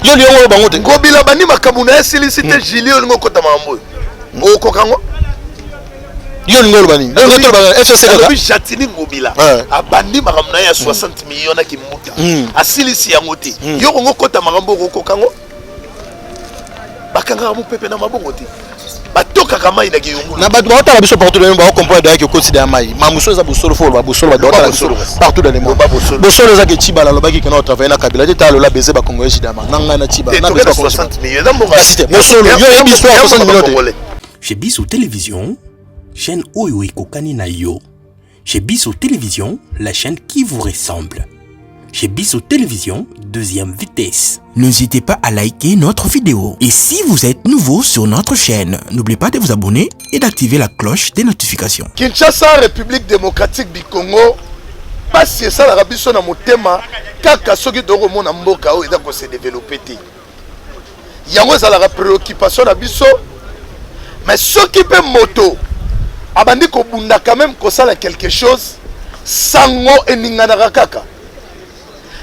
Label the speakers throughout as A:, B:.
A: Yo liongo oyo bango te.
B: Ngobila bandi makambo na ye asilisi te. Julien, olingi okota makambo oyo, okoka yango?
A: Yo olingi oloba nini? Yo olingi toloba FCC kaka?
B: Nalobi Gentiny Ngobila abandi makambo na ye ya 60 million na Kimbuta, asilisi yango te. Yo kongo okota makambo oyo, okoka yango? Bakangaka mopepe na mabongo te, batokaka mai na kiyungulu.
A: Na bato baotala biso partout dans le monde, baocomprendre dayaki okoti da mai mamuso eza bosolo. Fo oloba bosolo. Bato baotala biso
B: Bosolo kasi.
A: Partout dans le monde.
B: Loba bosolo.
A: Bosolo eza ke Tshibala alobaki ke na otravaille na Kabila te. Tala lola beze bacongolais jidama na ngai na Tshibala
B: Te,
A: na
B: tokenda
A: beze bacongolais.
B: 60 million eza mbongo.
A: Kasi te, bosolo, yo oyebi histoire ya 60 million te.
B: Congolais.
C: Chez Biso Télévision, chaîne oyo ekokani na yo. Chez Biso Télévision, la chaîne qui vous ressemble. Chez Biso Télévision, deuxième vitesse. N'hésitez pas à liker notre vidéo. Et si vous êtes nouveau sur notre chaîne, n'oubliez pas de vous abonner et d'activer la cloche des notifications.
B: Kinshasa, République démocratique du Congo, mpasi esalaka biso na motema kaka soki tokomona mboka oyo eza kose développer te. Yango ezalaka préoccupation na biso. Mais soki mpe moto abandi kobunda quand même, kosala quelque chose, sango eninganaka kaka.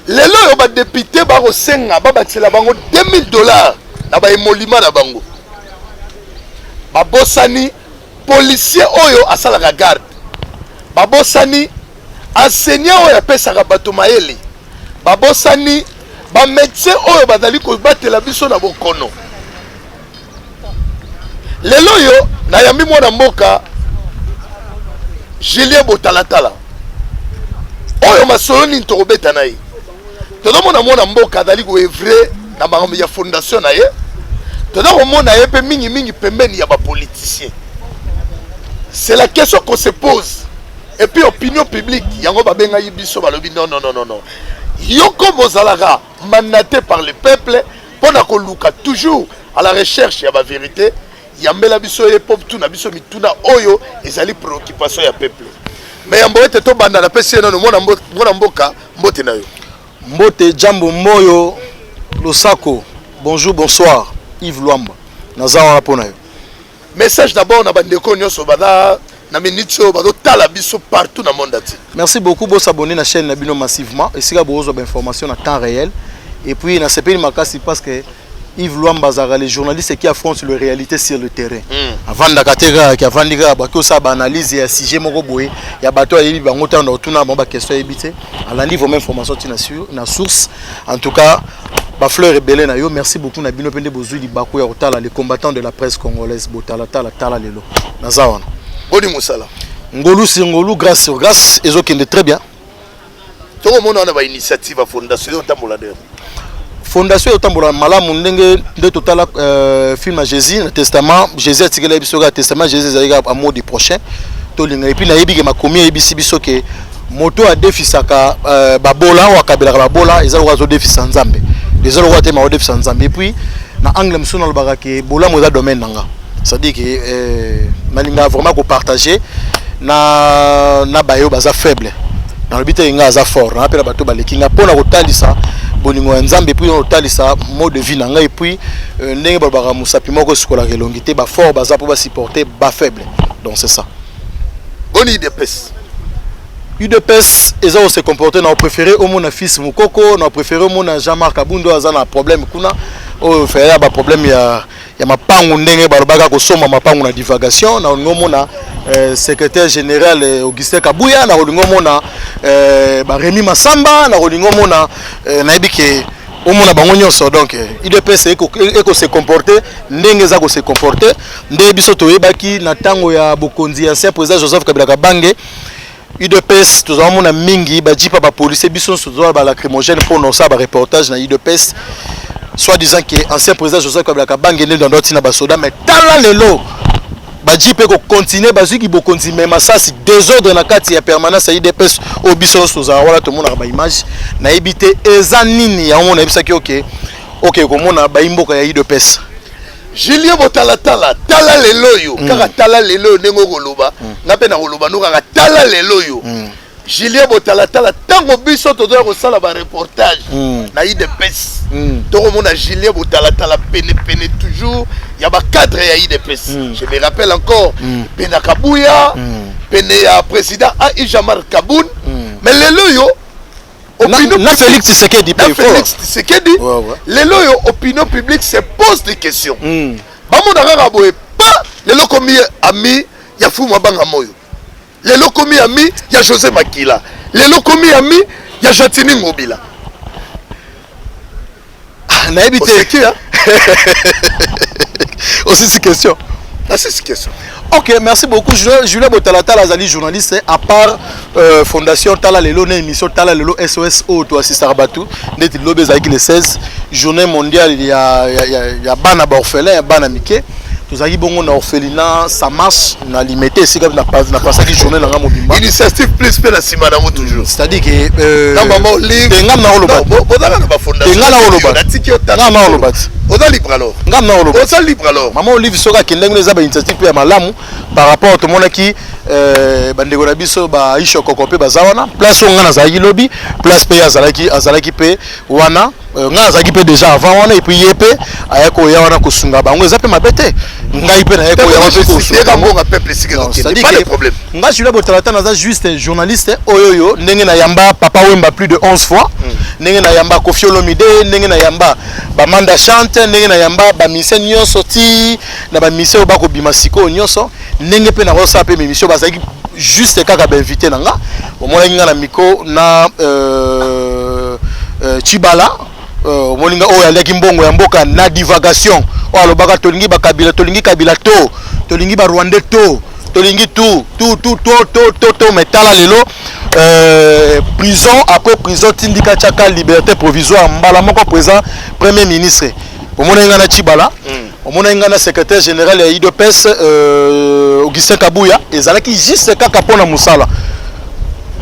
B: Lelo oyo badéputés bakosenga babakisela bango 2000 $ na baémoluments na bango. Babosani policier oyo asalaka garde, babosani enseignant oyo apesaka bato mayele, babosani bamédecin oyo bazali kobatela biso na bokono. Lelo oyo nayambi mwana mboka Julien Botalatala. Oyo masolo nini tokobeta na ye? Tozomona mwana mboka azali koœuvrer na makambo ya fondation na ye. Toza komona ye mpe mingimingi pembeni ya bapoliticien. C'est la question qu'on se pose. Et puis opinion publique yango babengaki biso, balobi: non, non, non, non, non, yo comme ozalaka mandaté par le peuple mpo na koluka toujours à la recherche ya bavérité, yambela biso ye mpo tuna biso mituna oyo ezali préoccupation ya peuple. Mais yambo ete tobanda, napesi ye nano mwana mboka mbote na yo.
A: Mbote, jambo, moyo, losako, bonjour, bonsoir. Yves Lwamba, naza wana mpo na yo.
B: Message d'abord na bandeko nyonso baza na minute oyo bazotala biso partout na monde entier.
A: Merci beaucoup. Bosabonner na chaîne na bino massivement, esika bozwa bainformation na temps réel. Et puis nasepeli makasi parce que Yves Lwamba azalaka le journaliste qui affronte le réalité sur le terrain. Avandaka te kaka ki avandi kaka, baki osala baanalyse ya sujet moko boye ya bato ayebi bango ntango na kotuna bango baquestion ayebi te. Alandi vraiment information ntina sur na source. En tout cas, bafleur ebele na yo. Merci beaucoup na bino mpe nde bozwi libaku ya kotala les combattants de la presse congolaise. Botalatala, tala lelo naza wana.
B: Boni mosala?
A: Ngolu sur ngolu, grâce sur grâce, ezokende très bien.
B: Tokomona wana bainitiative ya fondation ezotambola ndenge?
A: Fondation ezotambola malamu. Ndenge nde totala film ya Jésus na testament, Jésus atikela biso kaka testament. Jésus ezali kaka amour du prochain, tolinga. Et puis nayebi ke makomi ayebisi biso ke moto adefisaka babola, oyo akabelaka babola, eza lokola azodefisa Nzambe, eza lokola te ma odefisa Nzambe. Et puis na angle mosusu nalobaka ke bolamu eza domaine na nga, c'est-à-dire ke nalingaka vraiment kopartager na baye oyo baza faible. Nalobi te nga aza fort, naa mpe na bato baleki nga mpona kotalisa bolingo ya Nzambe, et puis kotalisa mode de vie na ngai. Et puis ndenge balobaka, mosapi moko esukolaka elongi te. Bafort baza mpo basupporter bafaible, donc c'est ça.
B: Boni UDPS?
A: UDPS eza kose comporter. Na préféré omona fils Mokoko, na préféré omona Jean-Marc Abundo aza na problème kuna oyo feya baproblème ya mapangu, ndenge balobaka kosomba mapangu na divagation. Na olingi omona secrétaire général Augustin Kabuya, na kolingi omona baremi Masamba, na kolingi omona nayebi ke omona bango nyonso. Donc UDPS ekose comporter ndenge eza kose comporter, nde biso toyebaki na ntango ya bokonzi ya ancien président Joseph Kabila Kabange. UDPS tozala mona mingi bajeep ya bapolicier, biso nyonso tozala balacrymogène mpona osala bareportage na UDPS, soit disant ke ancien président Joseph Kabila Kabange nde ndo ntina basoda. Mais tala lelo, bajeep ekocontinuer, bazwiki bokonzi, me masasi, désordre na kati ya permanence ya UDPS oyo biso nyonso tozala wana, tomonaka baimage. Nayebi te eza nini yango. Nayebisaki oke komona bayimboka ya UDPS.
B: Julien Botalatala, tala lelo oyo kaka, tala lelo oyo ndenge okoloba, nga mpe nakoloba no kaka tala lelo oyo. Julien Botalatala, ntango biso tozoya kosala bareportage na UDPS, tokomona Julien Botalatala penepene toujours ya bacadre ya UDPS. Je me rappelle encore pene Kabuya, pene ya président AI Jean-Marc Kabund. Mais lelo oyo Opinion
A: na Félix Tshisekedi
B: na
A: mpe
B: Félix Tshisekedi. Lelo oyo opinion publique se pose des questions. Bamona kaka boye pa lelo komi ami ya Fumu Abanga Moyo, lelo komi ami ya José Makila, lelo komi ami ya Gentiny Ngobila.
A: Ah, nayebi te.
B: Oseki, hein?
A: Osisi question.
B: Nasisi question.
A: Ok, merci beaucoup. Julien, Julien Botalatala azali journaliste, à part Fondation Tala Lelo na émission Tala Lelo SOS oyo toassistaka bato ndeti lobi ezalaki le 16, journée mondiale ya bana baorphelin, ya bana mike. Tozalaki bongo na orphelinat Samas na Limete, esika napasaki journée na nga mobimba.
B: Initiative Plus mpe na nsima nango toujours.
A: C'est-à-dire que
B: na mama Olive.
A: Te, ngam na oloba.
B: Non, bozalaka na bafondation.
A: Te, nga na oloba.
B: Natiki yo tata.
A: Nga na oloba ti.
B: Oza libre alors.
A: Ngam na oloba.
B: Oza libre alors.
A: Mama Olive soki akendaki eza bainitiative mpe ya malamu par rapport tomonaki bandeko na biso ba Aisha Koko mpe baza wana place oyo nga nazalaki lobi, place mpe ye azalaki mpe wana. Nga nazalaki mpe déjà avant wana, et puis ye mpe aya koya wana kosunga bango, eza mpe mabe te. Ngai mpe naye koya wana mpe kosunga bango.
B: Mbongo peuple esika
A: Non,
B: ekokende.
A: c'est-à-dire
B: Pas de
A: que
B: problème.
A: Nga Julien Botalata naza juste journaliste oyo oyo ndenge na yamba Papa Wemba plus de 11 fois, ndenge na yamba Koffi Olomide, ndenge na yamba ba Manda Chante, ndenge na yamba ba musicien nyonso ti na ba musicien oyo bakobima sikoyo nyonso, ndenge mpe nakosala mpe émission bazalaki juste kaka ba invité na nga. Omonaki nga na micro na Tshibala, omoni nga oyo aliaki mbongo ya mboka na divagation, oyo alobaka tolingi ba Kabila, tolingi Kabila to tolingi ba Rwandais to tolingi tout tout tout to to to to. Mais tala lelo, prison après prison, tindika tiaka liberté provisoire mbala moko présent premier ministre. Omonaki nga na Tshibala, omonaki nga na secrétaire général ya UDPS, Augustin Kabuya. Ezalaki juste kaka mpona mosala.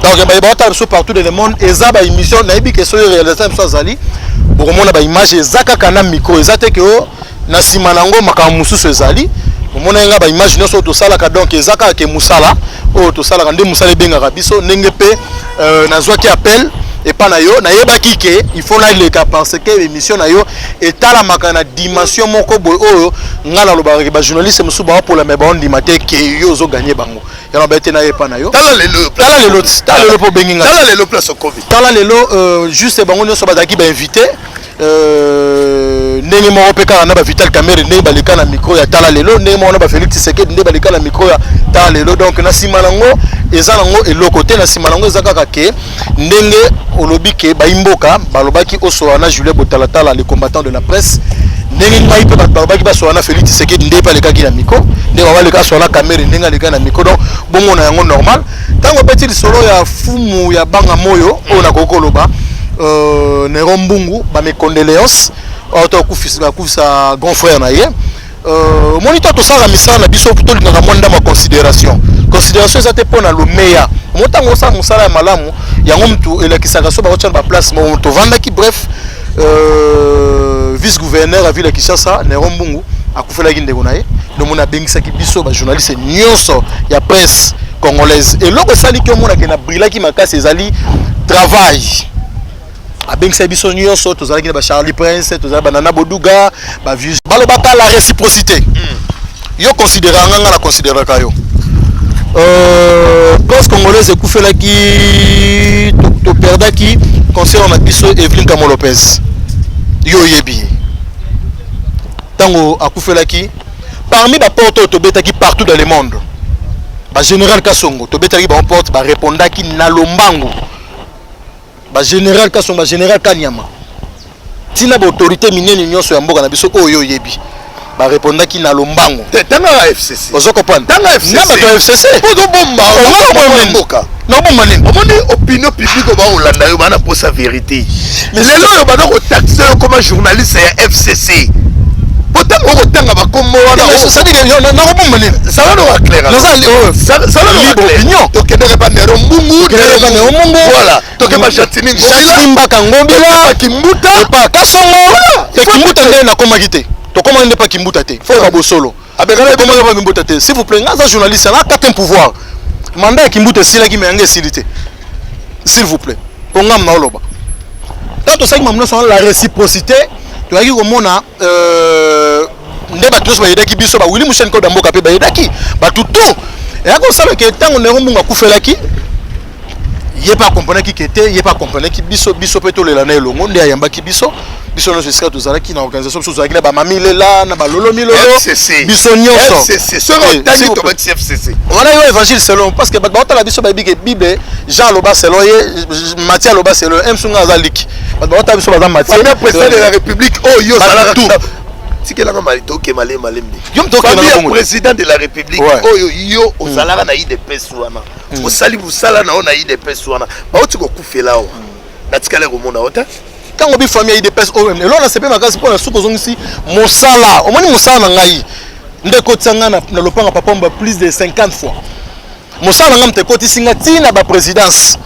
A: Donc bayeba otala biso partout dans le monde, eza baémission. Nayebi ke soki réalisateur biso azali, bokomona baimage eza kaka na micro, eza te ke o na nsima nango makambo mosusu ezali. Omonaki nga baimage nyonso oyo tosalaka, donc eza kaka ke mosala oyo tosalaka nde mosala ebengaka biso. Ndenge mpe nazwaki appel epa na yo, nayebaki ke il faut naleka parce que émission na yo etalamaka na dimension moko boye oyo nga nalobaka ke bajournaliste mosusu baopola me baondima te ke yo ozoganye bango. Yango baye te na ye epa na yo.
B: Tala lelo.
A: Tala lelo, tala lelo mpo obengi nga.
B: Tala lelo place okomi.
A: Tala lelo, juste bango nyonso bazalaki bainvité, ndenge moko mpe kaka na baVital Kamerhe ndenge baleka na micro ya Tala Lelo, ndenge moko na baFélix Tshisekedi nde baleka na micro ya Tala Lelo. Donc na nsima nango eza nango eloko te, na nsima nango eza kaka ke ndenge olobi ke bayimboka balobaki osola na Julien Botalatala, le combattant de la presse, ndenge ngai mpe bato balobaki basola na Félix Tshisekedi nde mpe alekaki na micro, ndenge babaleka asola na Kamerhe ndenge alekaki na micro. Donc bomona yango normal. Ntango obeti lisolo ya fumu ya Banga Moyo oyo nakoki koloba, Nero Mbungu, bames condoléances oyo to akufisa grand frère na ye. Omoni to tosalaka misala na biso, tolingaka mwa ndambo ya considération. Considération eza te mpo na lomeya. Omo ntango osala mosala ya malamu, yango mutu elakisaka so bakotia na baplace moko tovandaki. Bref, vice gouverneur ya ville ya Kinshasa, Nero Mbungu, akufelaki ndeko na ye. Nomoni abengisaki biso bajournaliste nyonso ya presse congolaise. Eloko esaliki omonake na brilaki makasi ezali travail. Abengisaki biso nyonso, tozalaki na baCharlie Prince, tozalaki banana Boduga, bavieux. Balobaka la réciprocité. Yo considéraka nga, nga na considéraka yo. Presse congolaise ekufelaki, toperdaki concert na biso Evelyne Kamo Lopez. Yo oyebi ye ntango akufelaki, parmi baporte oyo tobetaki partout dans le monde, bagénéral Kasongo tobetaki bango porte, barépondaki na lombangu. Bagénéral Kasongo, bagénéral Kanyama, ntina baautorité minene nyonso ya mboka na biso oyo oyebi, barépondaki na lombango.
B: Te, tanga FCC.
A: Ozo comprendre?
B: Tanga FCC.
A: Na bato ya FCC.
B: Ozobomba mboka.
A: Nabomba nini?
B: Omoni opinion publique oyo bakolanda yo, bana posa vérité. Lelo oyo baza kotaxe yo koma journaliste ya FCC, po ntango okotanga bakombo wana.
A: Nakobomba nini?
B: Zala no clair.
A: Naza libre opinion.
B: Tokendeke pa Nero Mbungu.
A: Tokendeke pa Nero Mbungu.
B: Voilà, toke pa Gentiny
A: Ngobila. Mbaka Ngobila.
B: Kimbuta.
A: Epa Kasongo te. Kimbuta nde nakomaki te, tokomaki nde pa Kimbuta te. Fo ba bosolo. Tokomaki pa Kimbuta te. S'il vous plaît, nga aza journaliste na quatrième pouvoir. Mandat ya Kimbuta esilaki, me yango esili te. S'il vous plaît, mpo ngam na oloba, ntango tosalaki mamu nyonso wana, la réciprocité, toyaki komona nde bato nyonso bayedaki biso, bawili musheni koda mboka mpe bayedaki bato tout. Eyaki kosalaka ntango Nero Mbungu akufelaki. Ye mpe akomprenaki ke te, ye mpe akomprenaki biso, biso mpe tolela na elongo. Nde ayambaki biso, biso nyonso esika tozalaki na organisation. Biso tozalaki na bamami lela na balolo milolo, biso nyonso.
B: Soki otangi, tobakisi FCC.
A: Wana yo évangile selon, parce que bato baotala biso bayebi ke Bible, Jean aloba selon ye, Matthieu aloba selon ye, msunga aza liki. Bato baotala biso baza Matthieu.
B: Président de la République oyo ozalaka, tikelanga mali, toke malembe malembe.
A: Yo moto.
B: Famille ya président de la République oyo yo ozalaka na UDPS wana, osali mosala na yo na UDPS wana, bauti kokufela awa, natikali komona yo te.
A: Ntango bi famille ya UDPS oyo, eloko na sepe makasi mpo na suki ozongisi mosala. Omoni, mosala na ngai nde ekotisa ngai na lopanga papa mba plus de 50 fois. Mosala na ngai moto ekotisi ngai ntina baprésidence.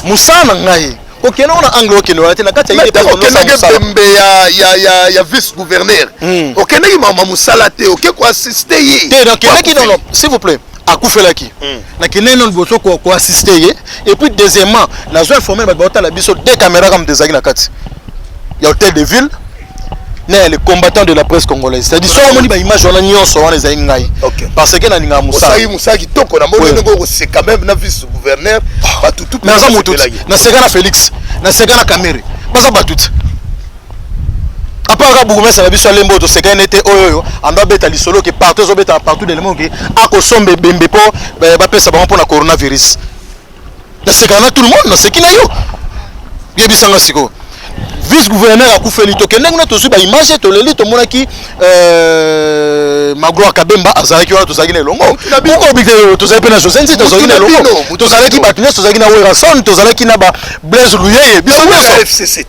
A: Mosala na ngai, kokende ngo na angle okende wana te na kati ya
B: UDPS. Okendaki pembe ya vice gouverneur, okendaki mama mosala te, oke koassister ye.
A: Te, nakendaki, non non, s'il vous plaît. Akufelaki, nakendaki nano liboso koassister ye et puis deuxièmement nazwa informé bato baotala biso. Deux caméra kaka moto ezalaki na kati ya hôtel de ville na ya le combattant de la presse congolaise, c'est-à-dire soki omoni baimage wana nyonso wana, ezali ngai, parce que nalingaka mosala.
B: Osali mosala kitoko na moni ndenge okoseka même na vice gouverneur, bato tu.
A: Mais aza motu, naseka na Félix, naseka na Kamerhe, baza bato ti apart kaka bourgmestre na biso alembo oyo tosekani nete oyo oyo ando abeta lisolo ke partout ezobetaka partout delemo ke akosomba ebembe mpo bapesa bango mpona coronavirus. Nasekaka na tout le monde, naseki na yo. Yebisanga sikoyo, vice gouverneur akufeli, tokende kuna, tozwi baimage, toleli, tomonaki Magloire Kabemba azalaki wana, tozalaki na elongo. Tozalaki mpe na José Nzi, tozalaki na elongo, tozalaki bato nyonso, tozalaki na Werason, tozalaki na ba Blaise Luyeye, biso nyonso.
B: FCC.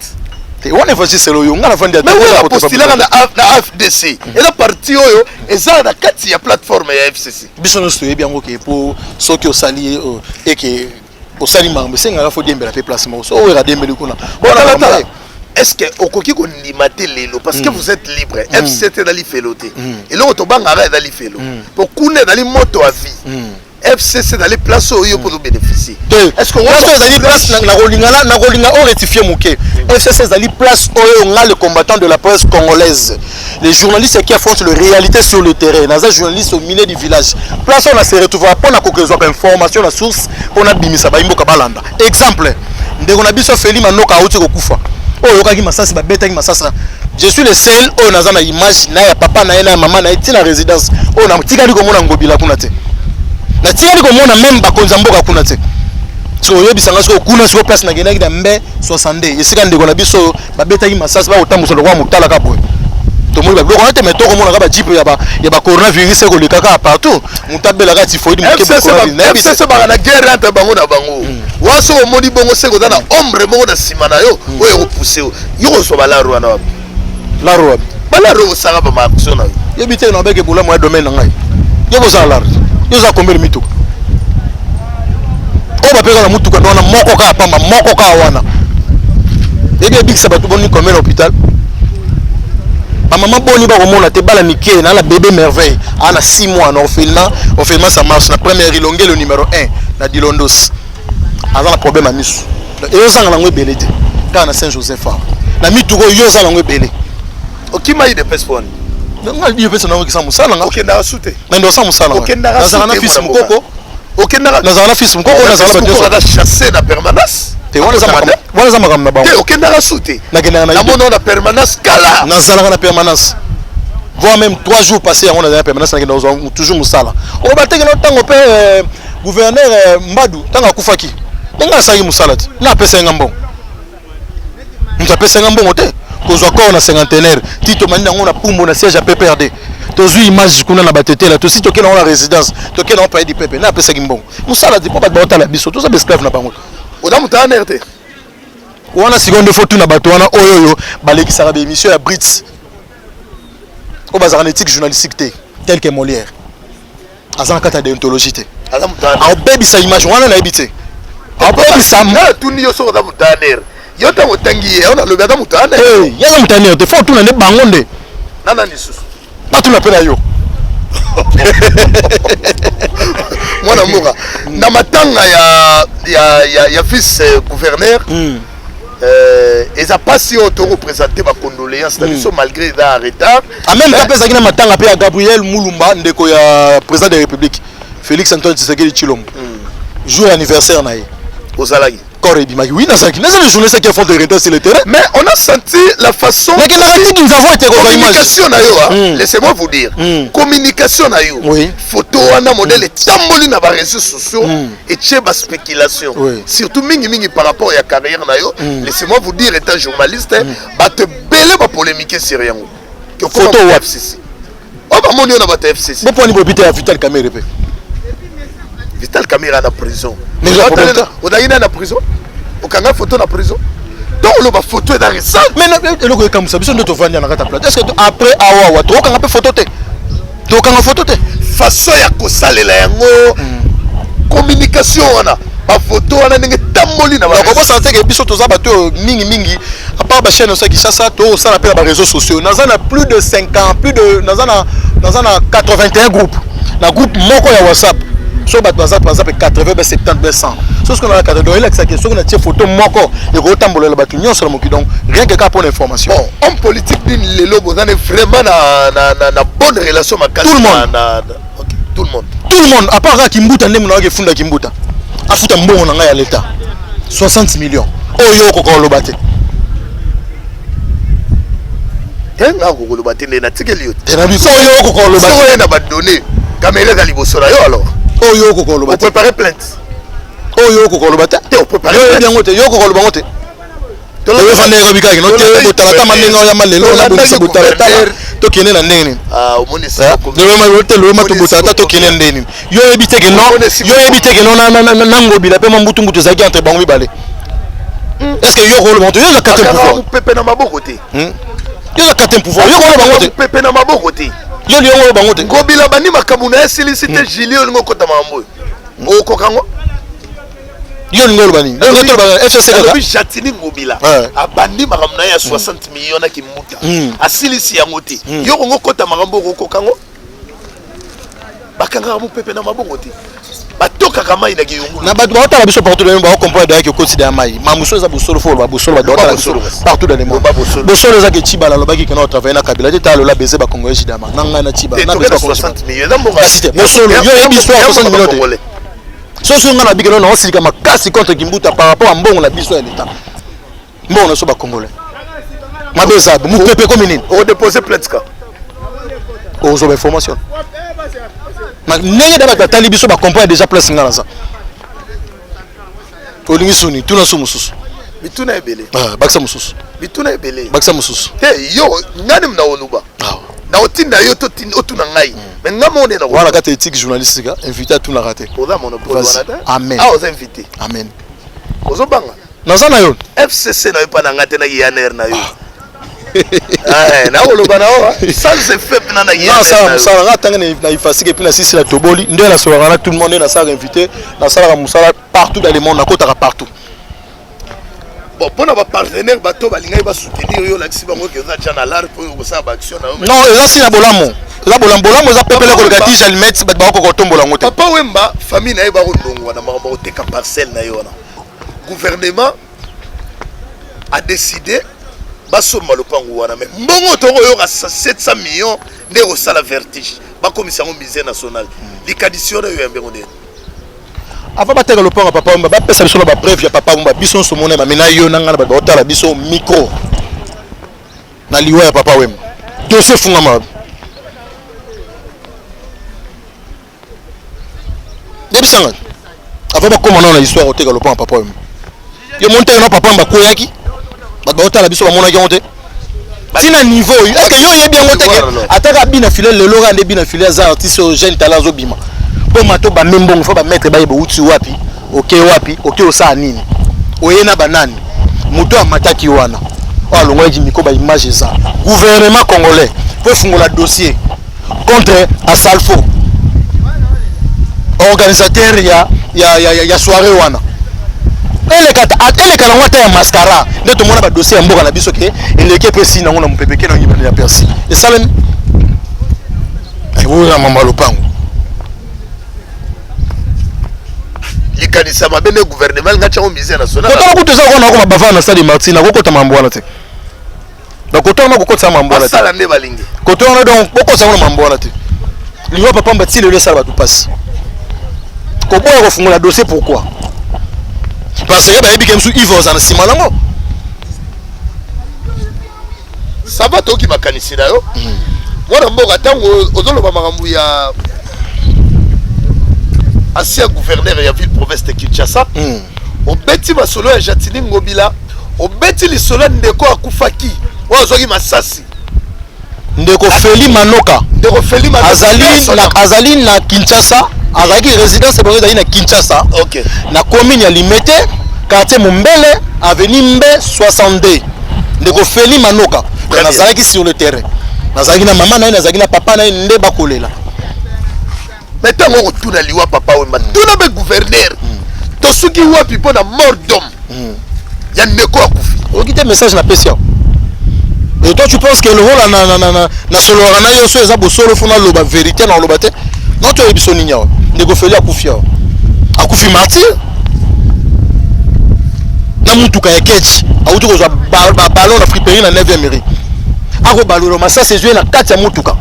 A: Te, wana évangile oyo nga navandi.
B: Postulaka na AFDC, eza parti oyo eza na kati ya plateforme ya FCC.
A: Biso nyonso toyebi yango ke po soki osali eke osali makambo, esengaka fo diembela mpe place moko. So oyo adiembeli kuna.
B: Tala, est ce que okoki kondima te lelo, parce que vous êtes libre, FCC ezali felo te. Eloko tobangaka ezali felo, po kuna ezali moto ya vie. FCC ezali place oyo yo mpo tobénéficie.
A: Place oyo ezali place nakolinga, nakolinga orectifie moke. FCC ezali place oyo nga, le combattant de la presse congolaise, les journalistes qui affrontent la réalité sur le terrain, naza journaliste au milieu du village, place oyo na se retrouve mpona kokezwaka information na source mpona bimisa bayimboka balanda. Exemple, ndeko na biso Feli Manoka auti kokufa, oyo oyokaki masasi, babetaki masasi. Je suis le seul oyo naza na image na ya papa na ye na ya mama na ye ntina résidence oyo. Natikali komona Ngobila kuna te, natikali komona même bakonzi ya mboka kuna te. Soki oyebisanga sikoyo kuna, sikoyo place nakendaki na mbe 62, esika ndeko na biso oyo babetaki masasi, bakotambusa lokola motalaka boye, tomoni babiloko wana te. Mais tokomonaka bajeep ya bacoronavirus ekoleka kaka partout, moto abelaka typhoïde moke.
B: FCC baka na guerre entre bango na bango wana. Soki omoni bongo, seke oza na ombre moko na nsima na yo oyo ekopousse yo. Yo kozwa balaro wana wapi?
A: Laro wapi?
B: Balaro osaka bamaaction na yo.
A: Yebi te, na beke bolamu ya domaine na ngai. Yo bozala laro, yo oza combien de mituka oyo bapeka na mutuka wana moko kaka pamba, moko kaka wana yebi ebikisa bato boni combien na hôpital? Bamama boni bakomona te bala mike na bébé Merveille aa na 6 mois na orphelinat, orphelinat ça marche na première ilongelo numéro 1 na Dilondos, aza na problème ya miso. Eyozanga nango ebele te kaka na Saint Joseph awa na mituka oyo oza nango ebele.
B: Okima UDPS poni?
A: Nga UDPS nango ekisa mosala nga.
B: Okendaka su te?
A: Na ndo osala mosala.
B: Okendaka?
A: Nazala na fils Mokoko.
B: Okendaka?
A: Nazala na fils Mokoko, nazala
B: bato nyonso. Aza chassé na permanence.
A: Te, wana eza makambo na bango.
B: Te, okendaka su te?
A: Nakendaka na
B: Namona na permanence kala.
A: Nazalaka na permanence, voire même 3 jours passé yango nazala na permanence. Nakenda kozwa toujours mosala oyo bateki na ntango mpe gouverneur Mbadu, ntango akufaki, ndenge asalaki mosala te, na apesaki nga mbongo. Moto apesaki nga mbongo te kozwa corps na cinquantenaire ti tomandi yango na Pumbo na siège ya PPRD. Tozwi image kuna na batetela, tosi tokende yango na résidence, tokende yango palais du peuple. Na apesaki mbongo mosala te mpo bato baotala biso, toza baesclave na bango.
B: Oza moto ANR te?
A: Wana sikoyo nde fo tuna bato wana oyo balekisaka baémission ya brits, oyo bazalaka na éthique journalistique te, tel que Molière aza na kati ya déontologie te, aobebisa image wana, nayebi te, aobebisa.
B: Tuni yo soki oza moto ANR. Yo ntango otangi ye, nalobi aza moto ANR.
A: Ye aza moto ANR te, fo otuna nde bango nde.
B: Nana lisusu?
A: Batuna mpe na yo.
B: Mwana mboka, na matanga ya vice gouverneur, eza mpasi oyo toreprésente bacondoléance na biso malgré eza en retard.
A: En même temps mpe ezalaki na matanga mpe ya Gabriel Mulumba, ndeko ya président de la République Félix Antoine Tshisekedi Tshilombo, jour anniversaire na ye.
B: Ozalaki.
A: Corps ebimaki, oui, nazalaki. Naza le journaliste qui affronte le retard sur le terrain.
B: Mais on a senti la façon.
A: Nakendaka te, nous avons été kozwa image.
B: Communication na yo, hein. Laissez-moi vous dire. Communication na yo. Photo wana modèle etamboli na ba réseaux sociaux etie ba spéculation. Surtout mingi mingi par rapport ya carrière na yo. Laissez-moi vous dire, étant journaliste, bato ebele ba polémiquer sur yango.
A: Photo wapi?
B: FCC. Oyo bamoni yo na bato ya FCC.
A: Boponi boyebi te ya Vital Kamerhe mpe.
B: Vital Kamerhe na prison.
A: Mais eza problème te.
B: Ozalaki nani na prison? Okanga photo na prison? Donc oloba photo eza récente.
A: Mais eloko ekamwisa biso nde tovandi na kati ya plateau. Est-ce que après awa tokokanga mpe photo te? Tokanga photo te.
B: Façon ya kosalela yango, communication wana, bafoto wana ndenge tamboli na ba
A: Nakobosana te ke biso toza bato oyo mingi mingi, à part bachaîne nyonso ya Kinshasa, tokosala mpe na baréseaux sociaux. Naza na plus de 50, plus de naza na 81 groupe. Na groupe moko ya WhatsApp, so bato baza par exemple 80 be 70 be 100, so soki na 80, donc elakisaki soki natie photo moko ekotambolela bato nyonso na mokili. Donc rien que kaka mpona information.
B: Bon, homme politique nini lelo boza ne vraiment na bonne relation makasi?
A: Tout le monde.
B: Ok, tout le monde.
A: Tout le monde, à part kaka Kimbuta nde monakaki efunda Kimbuta afuta mbongo na ngai ya leta 60 millions oyo okoka koloba te.
B: Te, nga kokoloba te, nde natikeli yo.
A: Te, na biso oyo okoka koloba
B: te. Soki oye na badonnées, caméra eza liboso na yo, alors
A: Oyo okoka koloba te.
B: Opréparé plainte.
A: Oyo okoka koloba te.
B: Te, opréparé.
A: Yo oyebi yango te, yo okoka koloba yango te. Oyofandeka bikaki no te, botalatama ndenge oyama lelo nabongisa botalatala, tokende na ndenge nini?
B: Omoni.
A: Te, loyoma tobotala ta, tokende ndenge nini? Yo oyebi te ke non, yo oyebi te ke non, na Ngobila mpe mwa mbutu-mbutu ezalaki entre bango mibale. Est ce que yo koloba te? Yo oza quatrième pouvoir.
B: Mopepe na maboko te.
A: Yo oza quatrième pouvoir, yo koloba bango te.
B: Mopepe na maboko te.
A: Yo liongo oyo bango te.
B: Ngobila bandi makambo na ye esilisi te. Julie, olingi okota makambo oyo, okoka yango?
A: Yo olingi oloba nini? Yo olingi toloba FCC kaka?
B: Alobi Gentiny Ngobila abandi makambo na ye ya 60 millions na Kimbuta, asilisi yango te. Yo kongo okota makambo oyo, okoka yango? Bakangaka mopepe na maboko te, batokaka mai na kiyungulu.
A: Na bato baotala biso partout dans le monde, baocomprendre dayaki okoti da mai mamuso eza bosolo. Fo oloba bosolo. Bato baotala biso partout dans le monde, bosolo eza ke Tshibala alobaki ke na otravaille na Kabila te. Tala lola beze bacongolais jidama na ngai na Tshibala na beze bacongolais. Kasi te, bosolo, yo oyebi histoire ya 60 millions te. Soso ngai na bikelo na osilika makasi contre Kimbuta par rapport à mbongo na biso ya leta, mbongo na biso bacongolais. Mabe eza mopepe komi nini?
B: Odépose plainte ka.
A: Ozwa bainformation ndenge da bato batali biso, bacomprendre déjà place nga naza. Olingi suni, tuna su mosusu.
B: Mituna ebele.
A: Bakisa mosusu.
B: Mituna ebele.
A: Bakisa mosusu.
B: Te, yo ngani na oloba na otinda yo otuna ngai, mais nga moko nde na
A: Wana kati éthique journalistique, invité atunaka te.
B: Oza monopole wana te.
A: Amen.
B: Ah, oza invité.
A: Amen.
B: Ozobanga.
A: Naza na yo.
B: FCC na yo mpa na nga te, na IANR na yo nakoloba na yo sans effet mpena na
A: Nasala mosala nga ntange na ifasike et puis nasisi na toboli nde nasolaka na tout le monde, nde nasalaka invité, nasalaka mosala partout dans le monde, nakotaka partout.
B: Bon, mpona bapartenaire, bato balingaki basoutenir yo, olakisi bango ke oza tya na lar mpo okosala baaction na yo.
A: Non, eza si na bolamu, eza bolamu. Bolamu eza pepele koleka 10 allumettes, bato bakokoka kotombola yango te.
B: Papa Wemba, famille na ye bakondongwa na makambo koteka parcelle na ye wana. Gouvernement a décidé basomba lopango wana, mais mbongo tokoyoka 700 millions nde kosala vertige, bakomisa yango musée national. Likanisi wana oyo yambi yango ndeni?
A: Avant bateka lopango ya Papa Wemba, bapesa biso na bapreuve ya Papa Wemba. Biso nyonso mona bame na yo na ngai na bato baotala biso micro na liwa ya Papa Wemba, dossier efungama. Yebisanga, avant bakóma nano na histoire oteka lopango ya Papa Wemba, yo moni teke na Papa Wemba akweyaki, bato baotala biso bamonaki yango te ntina niveau oyo. Est ce que yo oyebi yango teke ataka bina file lelo kaka nde bina file aza artiste oyo jeune talent azobima mpo mato bame mbongo, fo bamaître bayeba outi wapi, oke wapi, oke osala nini, oye na banani. Moto amataki wana oyo alongolaki miko, baimage eza. Gouvernement congolais mpo efungola dossier contre Asalfo, organisateur ya soirée wana, eleka eleka nango ata ya mascara nde tomona badossier ya mboka na biso ke eleki epe esi nango na mopepe ke nango ya persi esalemi oyo na mama lopango.
B: Likanisa mabe nde gouvernement alinga tiango musée national.
A: Kotala kutu eza kona nakoma bavard na stade Martyrs, nakokota mambo wana te. Donc kote wana kokotisa mambo wana te.
B: Basala nde balingi.
A: Kote wana, donc bokotisa ngo na mambo wana te. Liwa Papa Wemba ti lelo esala bato mpasi. Koboya kofungola dossier, pourquoi? Parce que bayebi ke mosusu Yves oza na nsima nango.
B: Ça va, toyoki makanisi na yo, mwana mboka. Ntango ozoloba makambo ya ancien gouverneur ya ville province de Kinshasa, obeti masolo ya Gentiny Ngobila, obeti lisolo ya ndeko akufaki oyo azwaki masasi.
A: Ndeko Feli Manoka.
B: Ndeko Feli Manoka.
A: Azali na Kinshasa, azalaki résidence bongo ezali na Kinshasa, na commune ya Limete, quartier Mombele, avenue Mbe 62. Ndeko Feli Manoka, nazalaki sur le terrain, nazalaki na mama na ye, nazalaki na papa na ye nde bakolela.
B: Mais ntango okotuna liwa Papa Wemba, tuna mpe gouverneur, tosuki wapi mpo na mort d'homme ya ndeko akufi?
A: Oyoki te message napesi awa? Et toi, tu penses que lokola nasololaka na yo, so eza bosolo, fo naloba vérité, na oloba te? Non, toyebi biso nini awa. Ndeko Feli akufi awa, akufi martyr na mutuka ya ketch, awuti kozwa ballon na friperie na 9e mairie, akobalola masasi ezwi ye na kati ya mutuka,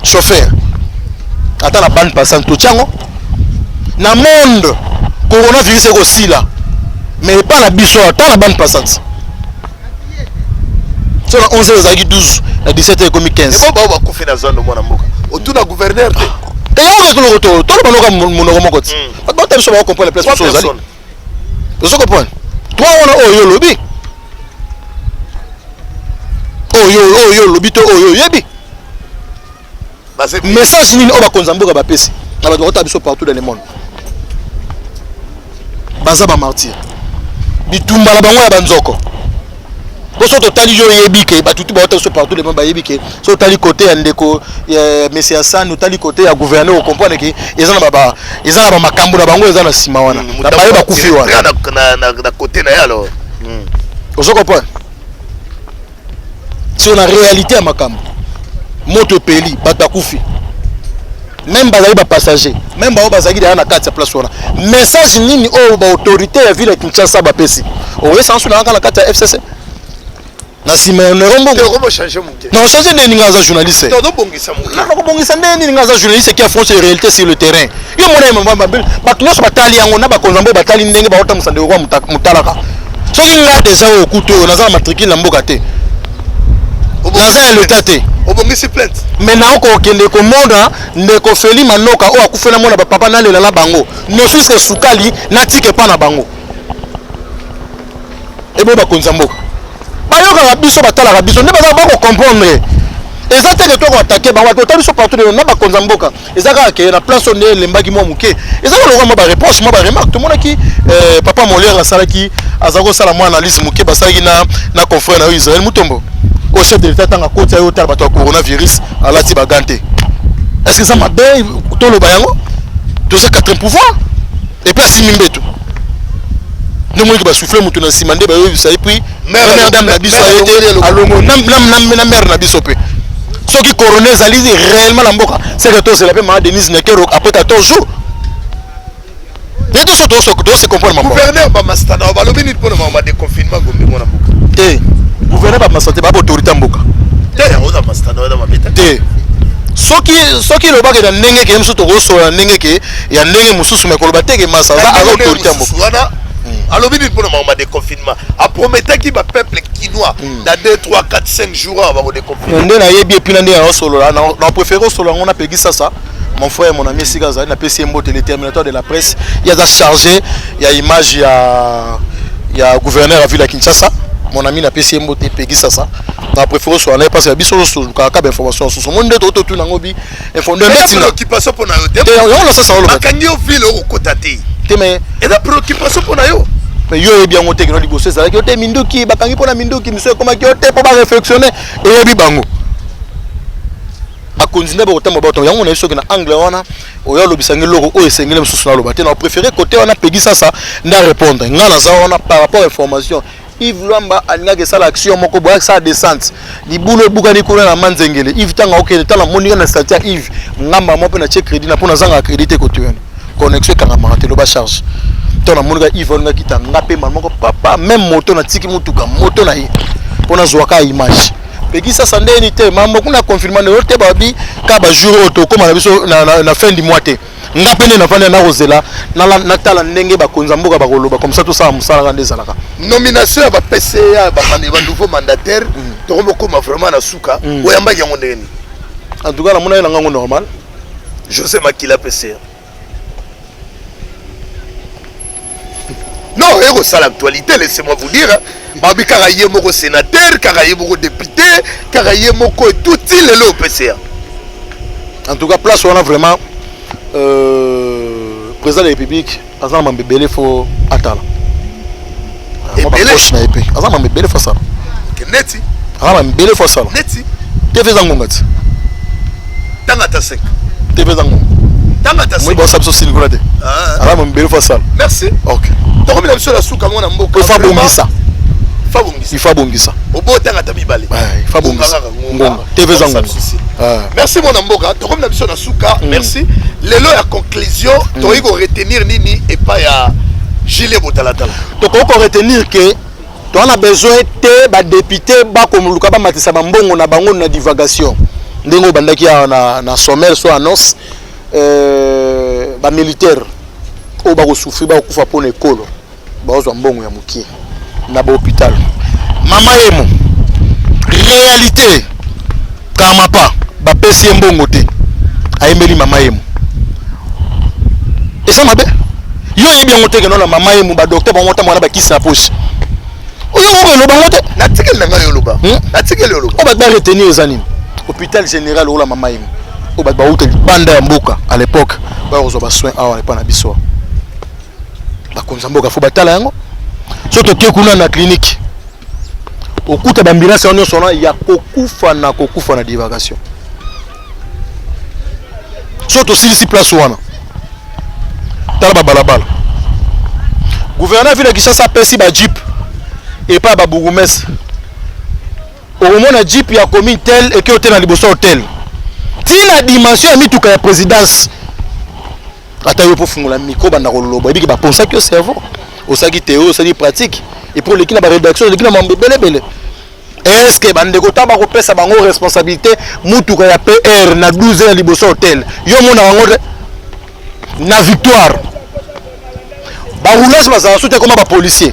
A: chauffeur ata na bande passante. Totiango na monde, coronavirus ekosila, mais epa na biso ata na bande passante, so na 11 ezalaki 12, na 17 ekomi 15.
B: Ebo bao bakufi na zando, mwana mboka, otuna gouverneur te?
A: Te, yango keloko toloba noka monoko moko ti bato bata biso bakocomprendre place mosusu ozali. Ozo comprendre? Trois wana oyo olobi, oyo olobi to oyo oyebi, message nini oyo bakonzi ya mboka bapesi na bato bakota biso partout dans le monde? Baza bamartyr, bitumba na bango ya banzoko. Po so totali, yo oyebi ke bato tu baota biso partout le monde bayebi ke so otali côté ya ndeko ya monsieur Hassan, otali côté ya gouverneur, ocomprendre ke eza na bamakambo na bango eza na nsima wana na baye bakufi wana.
B: Na côté na ye alors.
A: Ozo comprendre? Sur na réalité ya makambo, moto epeli, bato bakufi, même bazali bapassager, même bango bazalaki deya na kati ya place wana. Message nini oyo baautorité ya ville ya Kinshasa bapesi? Oyesa nsu na kaka na kati ya FCC na nsima ya nero mbongo.
B: Non,
A: change nde ninga aza journaliste. Nakobongisa nde nini? Nga aza journaliste qui affronte les réalités sur le terrain. Yo mona ye, bato nyonso batali yango na bakonzi mbo batali ndenge baotambusa ndeko kwa motalaka. Soki nga deja oyo kutu oyo naza na matricule na mboka te, naza ya leta te.
B: Obongisi plainte?
A: Mais naokokende komona ndeko Feli Manoka oyo akufela, mona bapapa, nalela na bango, ne fût-ce que sukali natika epa na bango. Ebo bakonzi ya mboka bayokaka biso, batalaka biso nde baza bakocomprendre. Eza te ke tokoattaquer bango. Bato otali biso partout na bakonzi ya mboka, eza kaka ke na place oyo nde elembaki mwa moke, eza kaka lokola mwa bareproche, mwa baremarque. Tomonaki papa Molière asalaki, aza kosala mwa analyse moke, basalaki na confrère na yo Israël Mutombo. Au chef de l'État, ntango akoti, ayo otala bato ya coronavirus, alati bagants te. Est ce que eza mabe toloba yango? Toza quatrième pouvoir, et puis asimbi mbeto nde moniki basouffle moto na nsima nde bayoyebisa ye. Puis première dame na biso aye te, alongo na mare na biso. Mpe soki corona ezali réellement na mboka, c'est que tozela mpe mama Denise Nyakeru après 14 jours nde toso tose comprendre
B: mambo. Gouverneur bamastana balobi nini mpona makambo ya déconfinement Gombe, mwana mboka?
A: Te, gouverneur bamasta te, baba autorité ya mboka.
B: Te, oza mastana wana mabe te.
A: Te, soki elobaki na ndenge ke mosusu, tokosola na ndenge ke ya ndenge mosusu, me koloba te ke masa aza autorité ya mboka.
B: Wana alobi nini mpona makambo ya déconfinement? Aprometaki bapeuple kinois na 2 3 4 5 jours awa bakodéconfine.
A: Nde nayebi, et puis na nde naosolola, na préféré osolola yango napegi sasa mon frère, mon ami, esika azali, napesi ye mbote, le terminateur de la presse. Ye aza chargé ya image ya gouverneur ya ville ya Kinshasa. Mon ami, napesi ye mbote, epegi sasa. Na préféré osolola na ye parce que biso tosolukaka kaka bainformation mosusu. Omoni nde tototuna yango bi
B: préoccupation mpo na yo te.
A: Yango na sasa oloba.
B: Bakangi yo ville, okokota te.
A: Te, mais
B: eza préoccupation mpo na yo.
A: Mais yo oyebi yango te. Kino liboso ezalaki yo te minduki, bakangi mpona minduki, miso ekomaki yo te mpo baréflexionne. Eyebi bango bakonzi nde bakotambola bato yango. Na ye soki na angle wana oyo alobisangi eloko oyo esengeli mosusu, naloba te. Na préféré côté wana pegi sasa nde arépondre. Nga naza wana par rapport information. Yves Lwamba alingaki esala action moko boye, asala descente, libulu ebukani kuna na Manzengele. Yves ntango akokende, tala moninga na statut ya Yves ngamba mo mpe natie crédit na mpo nazangaka crédit te kote wana, connexion ekangamaka te, loba charge to namonika. Yves alingaki ta nga mpe mama moko papa, même moto natiki motuka moto na ye mpo nazwaka image. Peki sasa ndeni te mambo kuna confinement oyo te, babi ka bajour oyo tokóma na biso na fin du mois te. Nga mpe nde nafandi nakozela natala ndenge bakonzi ya mboka bakoloba, comme ça tosala mosala kaka nde ezalaka.
B: Nomination ya ba-PCA, banouveau mandataire, tokomokoma vraiment na suka. Oyambaki yango ndenge nini?
A: En tout cas, namonaki na ngango normal.
B: José Makila PCA, non, ekosala actualité, laissez-moi vous dire, babi kaka ye moko sénateur, kaka ye moko député, kaka ye moko etuti lelo PCA.
A: En tout cas, place wana vraiment, président de la République aza na mambo ebele fo atala.
B: Ebele.
A: Poche na ye mpe aza na mambo ebele fo asala.
B: Neti?
A: Aza na mambo ebele fo asala.
B: Neti?
A: Tv eza ngonga ti.
B: Tanga ata 5.
A: Tv eza ngonga.
B: Tanga ata
A: moi
B: 5.
A: Baosala biso sini kuna te. Aza na mambo ebele fo asala.
B: Merci.
A: Ok.
B: Tokomi na biso na suka, mwana mboka.
A: Il faut abongisa.
B: Fa bongisa.
A: Il faut abongisa.
B: Obotanga ata mibale.
A: Ouais, il faut abongisa.
B: Ngonga kaka.
A: Ngonga TV eza ngonga. Ah.
B: Merci, mwana mboka. Tokomi na biso na suka. Merci. Lelo ya conclusion, tokoki koretenir nini epai ya Julien Botalatala?
A: Tokoki koretenir ke toza na besoin te badéputé bakoluka bamatisa bambongo na bango na divagation ndenge oyo bandaki awa na sommaire so annonce. Bamilitaire oyo bakosouffrir, bakokufa mpona ekolo, bazwa mbongo ya mokie. Na bahôpital Mama Yemo, réalité Karmapa bapesi ye mbongo te, ayembeli Mama Yemo, eza mabe. Yo oyebi yango te ke na Mama Yemo badocteur bango ntango wana bakisi na poche oyo moko eloba yango te.
B: Natikeli na ngai oloba. Natikeli oloba.
A: Oyo bato baretenir eza nini? Hôpital général oyo la Mama Yemo, oyo bato bauta libanda ya mboka à l'époque baya kozwa basoin awa epa na biso. Bakonzi ya mboka fo batala yango. So toke kuna na clinique, okuta baambulance yango nyonso wana ya kokufa na kokufa na divagation. So tosilisi place wana, tala babalabala. Gouverneur ville ya Kinshasa apesi bajeep epai ya babourgmestre. Okomona jeep ya commune tel eke hotel na liboso ya hotel, ntina dimension ya mituka ya présidence. Ata yo mpo fungola micro, banda koloba, oyebiki baponsaki yo cerveau, osalaki théorie, osalaki pratique, et puis oleki na barédaction, oleki na mambo ebelebele. Est ce que bandeko ntango bakopesa bango responsabilité, mutuka ya PR na 12 ya liboso hotel, yo omona bango te? Na Victoire baroulage bazala so te, koma bapolicier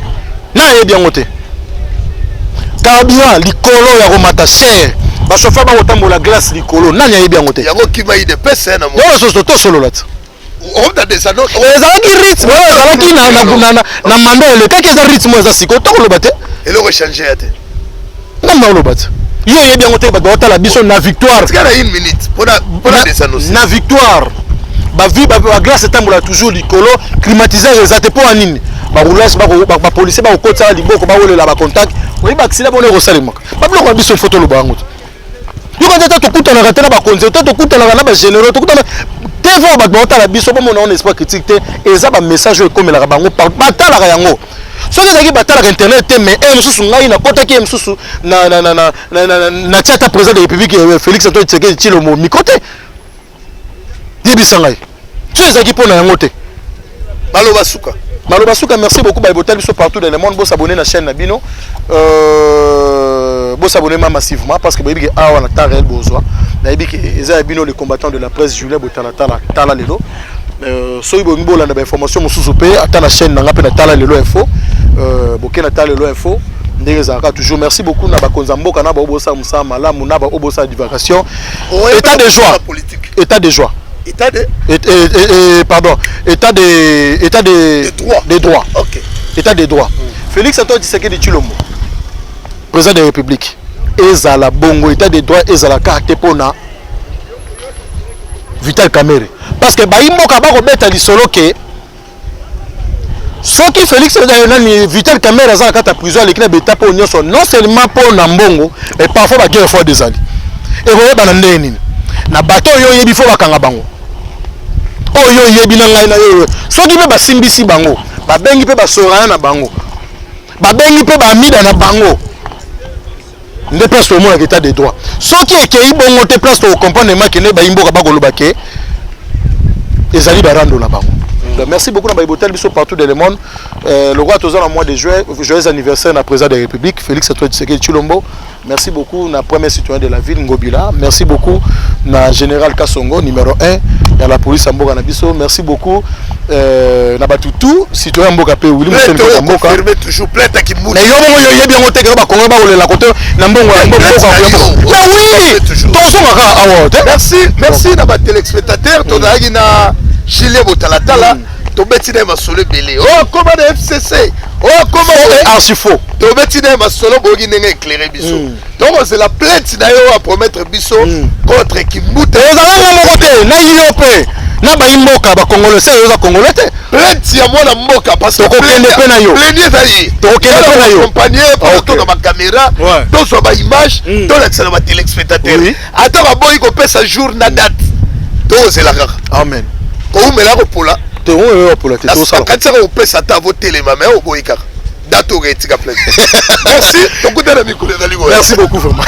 A: na ayebi yango te. Carburant likolo ya komata cher, bachauffeur bakotambola glace likolo, nani ayebi yango te?
B: Yango kima UDPS na mo.
A: Yango soso tosolola te.
B: Okomta desa no.
A: Ezalaki rythme oyo ezalaki na mandat elekaki, eza rythme oyo eza sikoyo, tokoloba te.
B: Eloko change ya te.
A: Nani naoloba te? Yo oyebi yango te. Bato baotala biso na Victoire.
B: Tika na une minute mpona desa no.
A: Na Victoire bavi baglace etambola toujours likolo, climatiseur eza te. Mpo ya nini? Baroulage, bapolicier bakokotisaka liboko, bawelela bacontact, oyebi accident bona ekosalemaka. Babiloko na biso ifo toloba yango te. Yoka te, tokutanaka te na bakonzi te, tokutanaka na bagénéraux, tokutana te. Vo bato baotala biso bomona wana esprit critique te. Eza bamessage oyo ekomelaka bango, batalaka yango. Soki ezalaki batalaka internet te, mais e mosusu ngai nakotaki ye mosusu natia ata président de République Félix Antoine Tshisekedi Tshilombo micro te. Yebisa ngai so ezalaki mpo na yango te.
B: Maloba suka.
A: Maloba suka. Merci beaucoup baye botali biso partout dans le monde. Bosabonner na chaîne na bino, bosabonner ma massivement, parce que boyebi ke awa na temps réel bozwa. Nayebi ke eza ya bino, le combattant de la presse Julien Botalatala. Tala lelo, soki bolingi bolanda bainformation mosusu mpe ata na chaîne na nga mpe na Tala Lelo Info, boke na Tala Lelo Info ndenge ezalaka toujours. Merci beaucoup na bakonzi ya mboka, na baoyo bosala mosala malamu, na baoyo bosala divagation. État de joie, état de joie.
B: État de
A: et, pardon, état de
B: De droit.
A: De droit.
B: Ok.
A: État de droit. Félix Antoine Tshisekedi Tshilombo, président de la République, ezala bongo. État de droit ezala kaka te mpona Vital Kamerhe, parce que bayi mboka bakobeta lisolo ke soki Félix nani Vital Kamerhe aza na kati ya prison, aleki na baétape oyo nyonso, non seulement mpo na mbongo, mais parfois baguerre froide ezali, ekoyebana ndenge nini na bato oyo oyebi fo bakanga bango, oyo oyebi na ngai na yo. Soki mpe basimbisi bango, babengi mpe basorana na bango, babengi mpe baamida na bango, nde place tomonaka état de droit. Soki ekei bongo te, place tokocomprendre makende, bayi mboka bakoloba ke ezali barando na bango. Donc merci beaucoup na baibotali biso partout dans le monde. Le roi toza na mois de juin, joyeux anniversaire na président de la République Félix Antoine Tshisekedi Tshilombo. Merci beaucoup na premier citoyen de la ville Ngobila. Merci beaucoup na général Kasongo numéro 1 ya la police ya mboka na biso. Merci beaucoup na bato tout citoyen mboka pe Willy Musheni ya mboka.
B: Confirmer toujours plainte ya Kimbuta.
A: Na yo bongo yo yebi yango te ke ba Congo ba kolela kote na mbongo ya mboka ya mboka. Mais oui, tozonga kaka awa te.
B: Merci, merci na ba téléspectateurs, tozalaki na Julien Botalatala. Tobeti na ye masolo ebele. Oh, koma na FCC. Oh, koma
A: archi faux.
B: Tobeti na ye masolo, boyoki ndenge éclairé biso. Tokozela plainte na ye oyo apromettre biso contre Kimbuta.
A: Ozalanga moko te na yo mpe na bayi mboka bacongolais, se oza congolais te.
B: Plainte ya mwana mboka, parce que
A: Tokokende mpe na yo.
B: Plainte ezali.
A: Tokokende mpe na yo.
B: Accompagné mpo to na bacaméra, tozwa baimage, tolakisa na batéléspectateur. Ata baboyi kopesa jour na date, tokozela kaka.
A: Amen.
B: Koumela kopola.
A: Te, oyo opola te, tosala.
B: Nakanisaka kopesa ata avotelema, mais oboyi kaka date oyo etika plainte. Merci, tokutana mikolo ezali koya.
A: Merci beaucoup vraiment.